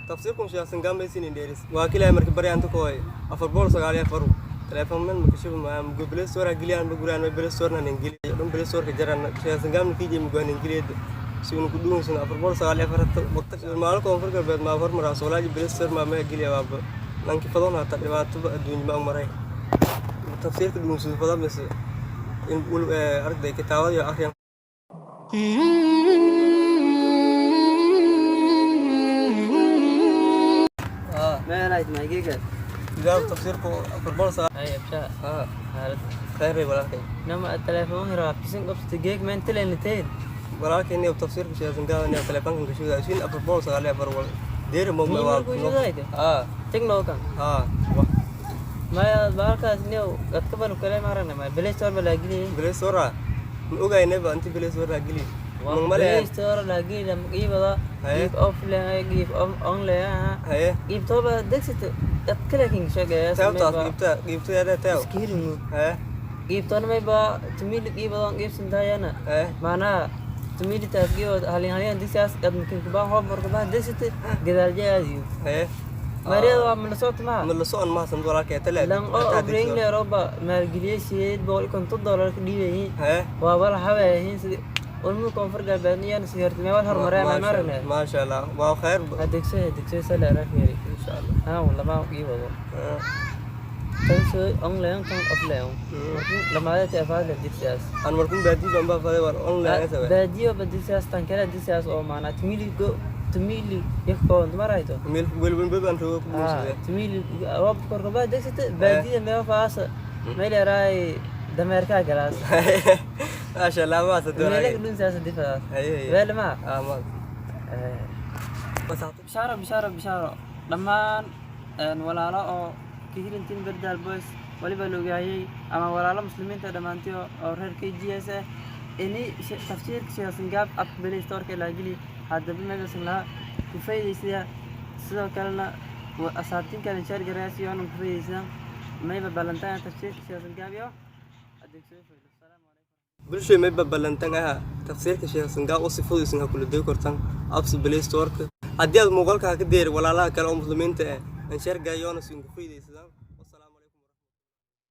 Tafsiirkun Sheekh maysin indheeris waa kilaa markii baryaanta kooy 494 telefoon man makashuba ma mugo Play Store geliyaan ma guraan ma Play Store nan geliyo dhan Play Store ka jaran Sheekh Sangaam kiije mugo nan geliyad si uu ku dhuunsan 494 waqti maal Koonfur Galbeed ma hormaraa soolaaji Play Store ma geliya waaba lanki fadoon hata dhibaato adduunyo ma maray tafsiirka dhuunsan fadam mise in arday kitaabada iyo akhriyan. Meelayd mageega. Kitaab tafsiirku 409. Ay absha. Haa. Xaalad. Khayr walaalkay. Nama telefoon raabkisan qabsata geeg meenteleniteen. Walaalkay niyo tafsiirka Sheekh Sangaam niyo telefoonkan kashuda ishiin 494 wal deer mo ma waa. Haa. Technokan. Haa. Maya bahalkaas niyow gadka balu kale maarana ma Play Store ba laageliye. Play Store ma ogaynaba inti Play Store geli. Play Store laageli lama qiibada qiib off lehay qiib on lehay. Haye. Qiibtooba degsata dad kale kin sheegaya. Teewtaas qiibta qiibta yada teew. Iskiringu. Haye. Qiibtoona mayba tumili qiibadan qiibsantayana. Haye. Maanaa tumilitaas qiibad halin halin degsaas qad makin kubaa hoob markabaa degsata gadaaljaadiyo. Haye. Maryada waa mana socota maha. Ma la socon mahasan walaalkay tale. Lan oo obrayn leeroba maalgeliyey $850 ka dhiibayiin. Haye. Waa wala haweeyihiin sidii ulmuu Koonfur Galbeed iyana sigartime wal horumareen maaragna. Maasha Allah, waa khayr. Adeegso adeegso sala rafiiri. Insha Allah. Haa, lama ii wado tan soo online tan offline lamaada teefaad la digsiyaas. Aan markun baadiyo baan baa faday war online ay sabe. Baadiyo ba digsiyaas tan kale digsiyaas oo maanaa tumili go tumili yakkoon marayto. Meel welwel baan rooga ku buuxsaday. Tumili roob korkaba degsata baadiyada meel faasa meel yaraay dameerkaa galaas. Maasha Allah, waa sadoo. Meelka dhunsaas difaas. Haye haye. Weel ma. Ah ma. Bishaaro bishaaro bishaaro dhammaan walaalo oo ka hirintiin Berdaal Boys waliba la ogaayey ama walaalo muslimiinta dhammaantii oo reer KGS ah ini tafsiirka Sheekh Sangaab app Play Store-ka ilaa geli haddaba meegasan lahaa ku faa'iidaysaya sidoo kalena asaabtiin kale share gareeya si oonan ku faa'iidaysan mayba ballantaan tafsiirka Sheekh Sangaab iyo adeegso faylo. Asalaamu calaykum. Bulshay mayba ballantan aha tafsiirka Sheekh Sangaab oo si fudud isin ha kula degi kartan apps Play Store-ka haddii aad muuqaalka ka deeri walaalaha kale oo muslimiinta ah aan share gayoona si ugu faa'iidaysan.